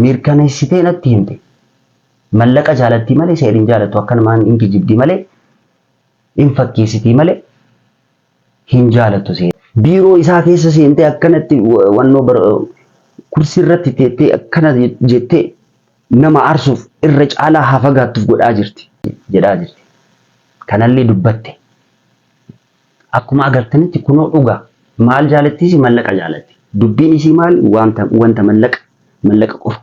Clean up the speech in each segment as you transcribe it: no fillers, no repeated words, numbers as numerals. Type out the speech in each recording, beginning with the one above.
Mirkaneessitee natti himte. Mallaqa jaalatti malee Said hin jaalattu akkanumaan hin kijibdi malee hin fakkeessitii malee hin jaalattu Said. Biiroo isaa keessa seentee akkanatti wannoo kursii irratti teettee akkana jettee nama aarsuuf irra caalaa haa fagaattuuf godhaa jirti jedhaa jirti. Kanallee dubbatte. Akkuma agartanitti kunoo dhugaa. Maal jaalatti isii mallaqa jaalatti. Dubbiin isii maali wanta wanta mallaqa mallaqa qofa.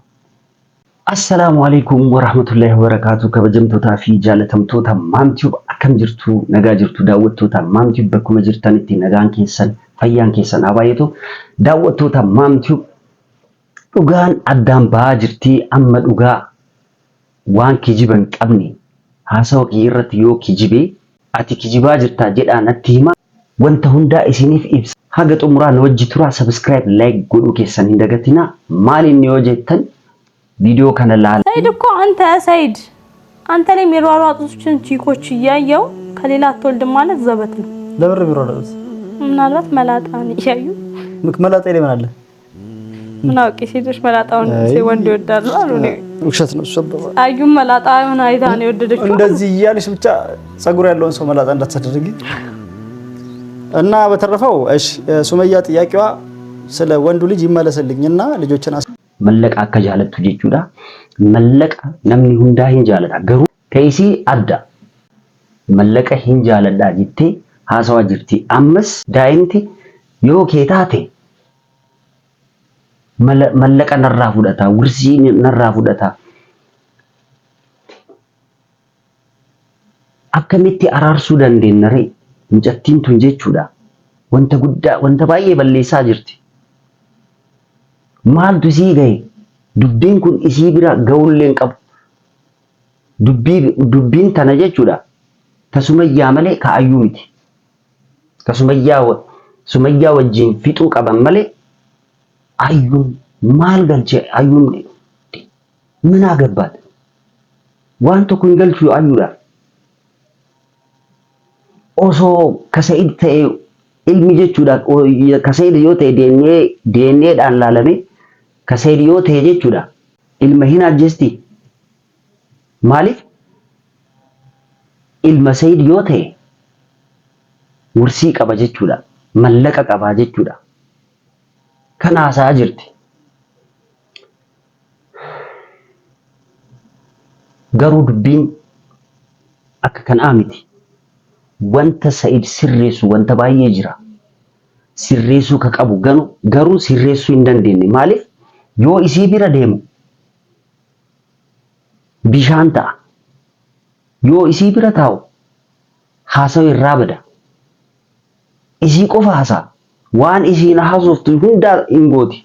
Assalaamu alaikum warahmatullahi wabarakaatu kabajamtootaa fi jaalatamtoota Maam Tube akkam jirtu nagaa jirtu daawwattoota Maam Tube bakkuma jirtanitti nagaan keessan fayyaan keessan haa baay'atu daawwattoota Maam Tube dhugaan addaan ba'aa jirti amma dhugaa waan kijiba hin qabne haasawa kiyya irratti yoo kijibe ati kijibaa jirtaa jedhaa natti himaa wanta hundaa isiniif ibsa haga xumuraa na wajji turaa subscribe like godhuu keessan hin dagatinaa maal inni yoo jettan video kana laala. ሰይድ እኮ አንተ ሰይድ አንተ ላይ የሚሯሯጡትን ቺኮች እያየው ከሌላ አትወልድም ማለት ዘበት ነው። ለምን የሚሯሯጡት? ምናልባት መላጣን እያዩ መላጣ ላይ ምን አለ? ምን አውቄ ሴቶች መላጣውን ወንድ ይወዳሉ አሉ። እኔ ውሸት ነው። እሱ አባባል አዩም መላጣ የሆነ አይታ ነው የወደደችው። እንደዚህ እያልሽ ብቻ ጸጉር ያለውን ሰው መላጣ እንዳታደርጊ። እና በተረፈው እሺ ሱመያ ጥያቄዋ ስለ ወንዱ ልጅ ይመለስልኝና ልጆችን Mallaqa akka jaalattu jechuudha. Mallaqa namni hundaa hin jaalata. Garuu ta'isii adda. Mallaqa hin jaaladhaa jettee haasawaa jirti. Ammas daa'imti yoo kee taate mallaqa narraa fudhata, wirsii narraa fudhata. Akkamitti araarsuu dandeenya ree? Mucattiin tun jechuudha. Wanta guddaa, wanta baay'ee balleessaa jirti. Maaltu isii gahe? Dubbiin kun isii bira ga'ullee hin qabu. Dubbiin tana jechuudha. Ta Sumayyaa malee ka Ayyuu miti. Ka Sumayyaa wajjin fixuu qaban malee Ayyuun maal galche Ayyuun ምን አገባት? Waan tokko hin galchu Ayyuudhaaf. Osoo ka Sa'id ta'e ilmi jechuudha ka Sa'id yoo ta'e DNA DNA dhaan laalame ka Sa'id yoo ta'e jechuudha ilma hin ajjeesti. Maaliif ilma Sa'id yoo ta'e wursii qaba jechuudha mallaqa qaba jechuudha. Kana haasa'aa jirti. Garuu dubbiin akka kanaa miti. Wanta Sa'id sirreessu wanta baay'ee jira. Sirreessuu ka qabu garuu sirreessuu hin dandeenye. Maaliif yoo isii bira deemu bishaan ta'a. Yoo isii bira taa'u haasawa irraa bada. Isii qofa haasa'a. Waan isiin haasoftu hundaa hin gooti.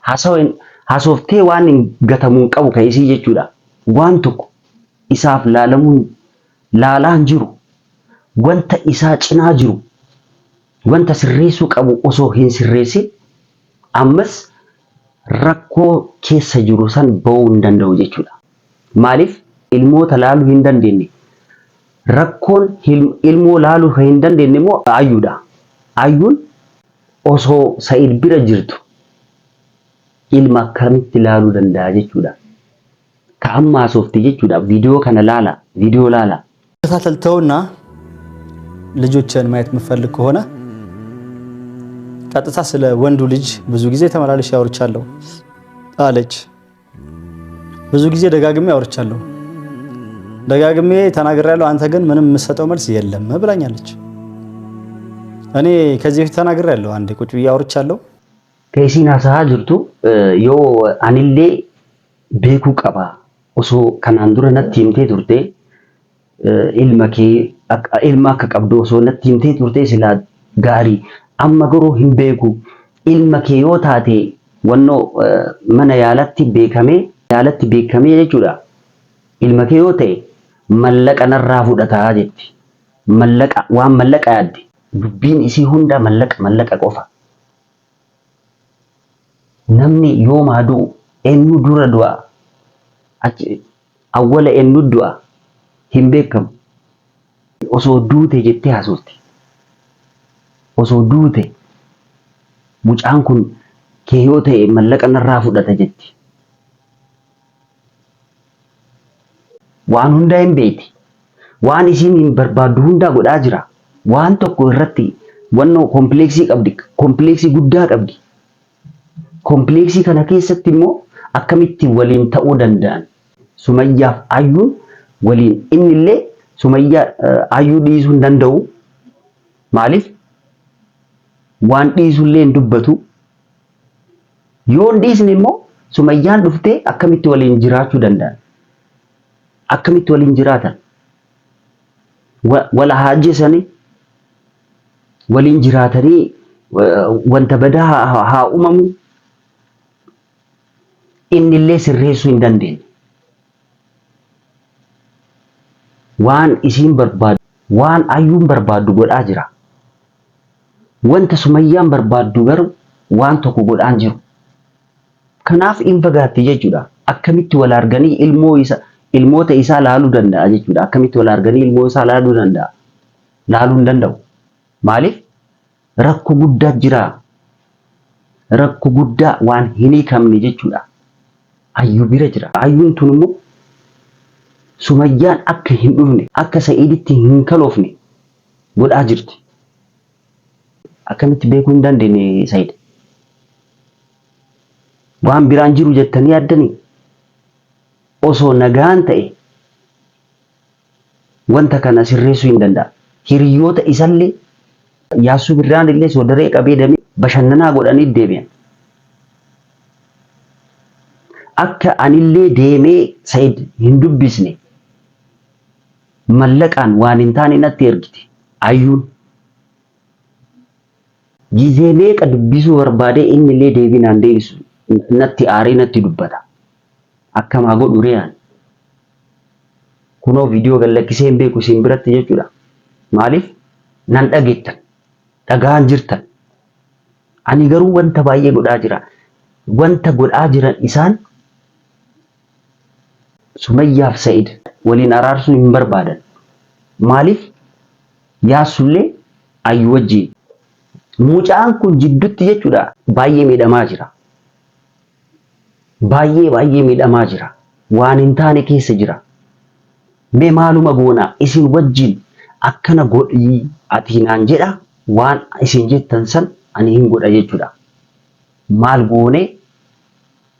Haasawa haasoftee waan hin gatamuu hin qabu ka isii jechuudha. Waan tokko isaaf laalamuun laalaa hin jiru. Wanta isaa cinaa jiru wanta sirreessuu qabu osoo hin sirreessin ammas rakkoo keessa jiru san ba'uu hin danda'u jechuudha. Maaliif ilmoota laaluu hin dandeenye? Rakkoon ilmoo laaluu kan hin dandeenye immoo Ayyuudha. Ayyuun osoo Sa'id bira jirtu ilma akkamitti laaluu danda'a jechuudha. Ka amma haasofte jechuudha. Viidiyoo kana laala. Viidiyoo laala. ተከታተል ተውና ልጆችን ማየት የምፈልግ ከሆነ ቀጥታ ስለ ወንዱ ልጅ ብዙ ጊዜ ተመላልሼ አውርቻለሁ አለች። ብዙ ጊዜ ደጋግሜ አውርቻለሁ፣ ደጋግሜ ተናግሬያለሁ። አንተ ግን ምንም የምሰጠው መልስ የለም ብላኛለች። እኔ ከዚህ በፊት ተናግሬያለሁ። አንዴ ቁጭ ብዬ አውርቻለሁ። Ka isiin haasa'aa jirtu yoo anillee beekuu qaba osoo kanaan dura natti himtee turte ilma kee ilma akka qabdu osoo natti himtee turte silaa gaarii amma garuu hin beeku ilma kee yoo taate wannoo mana yaalatti beekamee jechuudha ilma kee yoo ta'e mallaqa narraa fudhataa jetti mallaqa waan mallaqa yaadde dubbiin isii hunda mallaqa mallaqa qofa. Namni yoom haa du'u eenyu dura du'a achi awwala eenyu du'a hin beekamu. Osoo duute jettee haasofti. Osoo duute mucaan kun kee yoo ta'e mallaqa narraa fudhata jetti. Waan hundaa hin beeyti. Waan isiin hin barbaaddu hundaa godhaa jira. Waan tokko irratti wannoo kompleeksii qabdi. Kompleeksii guddaa qabdi. Kompleeksii kana keessatti immoo akkamitti waliin ta'uu danda'an? Sumayyaaf Ayyuun waliin innillee Sumayyaa Ayyuu dhiisuu hin danda'u. Maaliif? Waan dhiisullee hin dubbatu. Yoo hin dhiisne immoo Sumayyaan dhuftee akkamitti waliin jiraachuu danda'an? Akkamitti waliin jiraatan? Wal haa ajjeesanii waliin jiraatanii wanta badaa haa uumamu. Innillee sirreessuu hin dandeenye. Waan isiin barbaaddu, waan Ayyuun barbaaddu godhaa jira. Wanta Sumayyaan barbaaddu garuu waan tokko godhaa hin jiru. Kanaaf in fagaatti jechuudha. Akkamitti wal arganii ilmoo isa ilmoota isaa laaluu danda'a jechuudha. Akkamitti wal arganii ilmoo isaa laaluu danda'a? Laaluu hin danda'u. Maaliif? Rakko guddaa jira. Rakko guddaa waan hin hiikamne jechuudha. Ayyuu bira jira. Ayyuun tun immoo Sumayyaan akka hin dhufne, akka Sa'iiditti hin kaloofne godhaa jirti. Akkamitti beekuu hin dandeenye Sa'iid? Waan biraan jiru jettanii yaaddanii? Osoo nagaan ta'e wanta kana sirreessuu hin danda'a. Hiriyoota isallee Yaassuu Birraan illee soodaree qabee damee bashannanaa godhanii deebi'an. Akka anillee deemee Said hin dubbisne mallaqaan waan hin taane natti ergite Ayyuun. Gizee meeqa dubbisuu barbaadee innillee deebii naan deebisu natti aaree natti dubbata. Akkam haa godhu ree ani? Kunoo viidiyoo gad lakkisee hin beeku isin biratti jechuudha. Maaliif nan dhageettan? Dhagahaan jirtan. Ani garuu wanta baay'ee godhaa jira. Wanta godhaa jiran isaan Sumayyaaf Sa'id waliin araarsuu hin barbaadan. Maaliif Yaassullee Ayyu wajjin. Mucaan kun jiddutti jechuudha baay'ee miidhamaa jira. Baay'ee baay'ee miidhamaa jira. Waan hin taane keessa jira. Mee maaluma goona isin wajjin akkana godhii ati naan jedha waan isin jettan san ani hin godha jechuudha. Maal goonee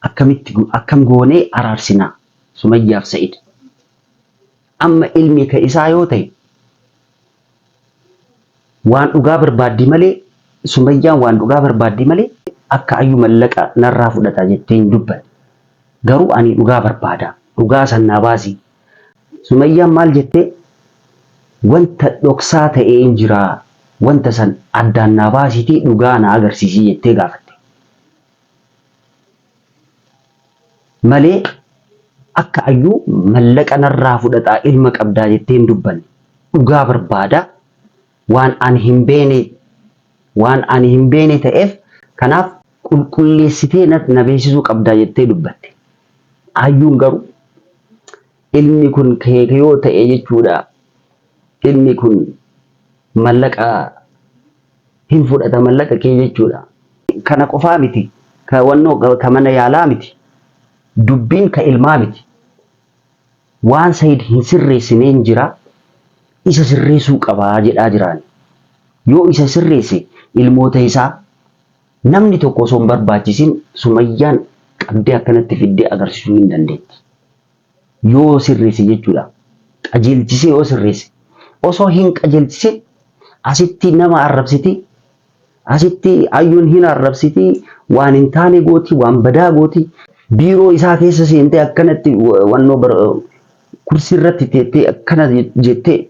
akkamitti akkam goonee araarsinaa Sumayyaaf Sa'id. Amma ilmi ka isaa yoo ta'e waan dhugaa barbaaddi malee Sumayyaan waan dhugaa barbaaddi malee akka Ayyu mallaqa narraa fudhata jettee hin dubbanne. Garuu ani dhugaa barbaada. Dhugaa san naa baasi. Sumayyaan maal jettee wanta dhoksaa ta'e hin jira. Wanta san addaan naa baasiitii dhugaa na agarsiisi jettee gaafatte. Malee akka Ayyuu mallaqa narraa fudhataa ilma qabdaa jettee hin dubbanne. Dhugaa barbaada. Waan ani hin beene waan ani hin beene ta'eef kanaaf qulqulleessitee na beeksisuu qabdaa jettee dubbatte. Ayyuun garuu ilmi kun kee yoo ta'e jechuudha. Ilmi kun mallaqa hin fudhata mallaqa kee jechuudha. Kana qofaa miti ka wannoo ka mana yaalaa miti dubbiin ka ilmaa miti. Waan Sayid hin sirreessineen jira isa sirreessuu qabaa jedhaa jiraani. Yoo isa sirreesse ilmoota isaa namni tokko osoo hin barbaachisin Sumayyaan qabdee akkanatti fiddee agarsiisuu hin dandeetti. Yoo sirreesse jechuudha. Qajeelchisee yoo sirreesse. Osoo hin qajeelchisin asitti nama arrabsiti, asitti ayyuun hin arrabsiti, waan hin taane gooti, waan badaa gooti. Biiroo isaa keessa seentee akkanatti wannoo kursii irratti teettee akkana jettee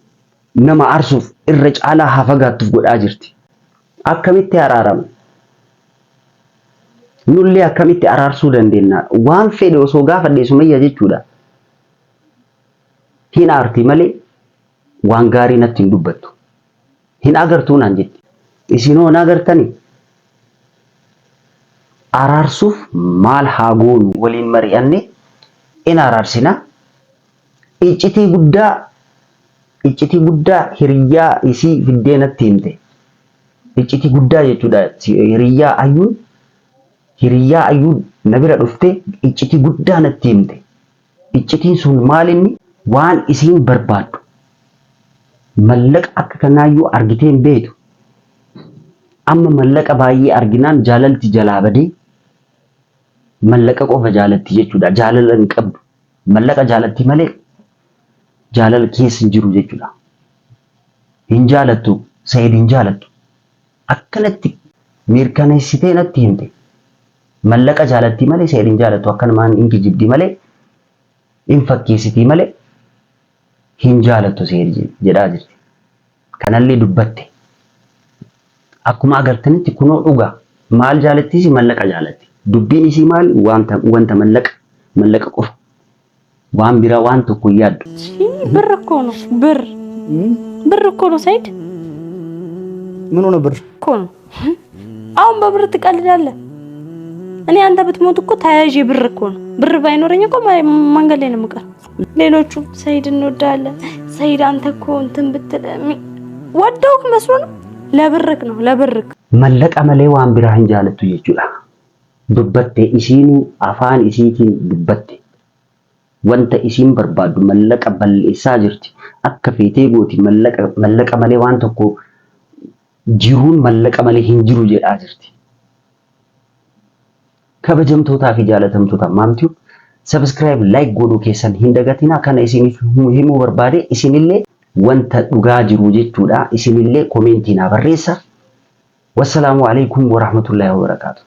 nama aarsuuf irra caalaa haa fagaattuuf godhaa jirti. Akkamitti araarama? Nullee akkamitti araarsuu dandeenya? Waan fedhe osoo gaafadhe Sumayya jechuudha. Hin aarti malee waan gaarii natti hin dubbattu. Hin agartuu naan jetti. Isin hoo hin agartanii? Araarsuuf maal haa goonu? Waliin mari'annee in araarsina. Iccitii guddaa iccitii guddaa hiriyyaa isii fiddee natti himte. Iccitii guddaa jechuudha. Hiriyyaa ayyuun hiriyyaa ayyuun na bira dhuftee iccitii guddaa natti himte. Iccitiin sun maal inni? Waan isiin barbaaddu mallaqa akka kanaayyuu argitee hin beektu. Amma mallaqa baay'ee arginaan jaalalti jalaa badee mallaqa qofa jaalatti jechuudha. Jaalala hin qabdu. Mallaqa jaalatti malee jaalala keessa hin jiru jechuudha. Hin jaalattu, Said hin jaalattu. Akkanatti mirkaneessitee natti himte. Mallaqa jaalatti malee Said hin jaalattu. Akkanumaan hin kijibdi malee hin fakkeessitii malee hin jaalattu Said jedhaa jirti. Kanallee dubbatte. Akkuma agartanitti kunoo dhugaa. Maal jaalattiisi? Mallaqa jaalatti. Dubbiin isii maali? Wanta wanta mallaqa mallaqa qofa. Waan biraa waan tokko hin yaaddu. ብር እኮ ነው ብር ብር እኮ ነው ሰይድ። ምን ሆነ ብር? እኮ ነው። አሁን በብር ትቀልዳለህ? እኔ አንተ ብትሞት እኮ ተያዥ ብር እኮ ነው። ብር ባይኖረኝ እኮ መንገድ ላይ ነው የምቀር። ሌሎቹ ሰይድ እንወዳለን፣ ሰይድ አንተ እኮ እንትን ብትል ወደውክ መስሎ ነው። ለብርክ ነው ለብርክ። Mallaqa malee waan biraa hin jaalattu jechuudha. Dubbatte, isiinuu afaan isiitiin dubbatte. Wanta isiin barbaaddu mallaqa balleessaa jirti. Akka feetee gooti, mallaqa mallaqa malee waan tokko jiruun mallaqa malee hin jiru jedhaa jirti. Kabajamtootaa fi jaalatamtoota maamtiyu, subscribe, like godhuu keessan hin dagatinaa. Kana isiniif himuu barbaade, isinillee wanta dhugaa jiru jechuudha. Isinillee comment naa barreessa. Wassalaamu alaikum warahmatullaahi wabarakaatu.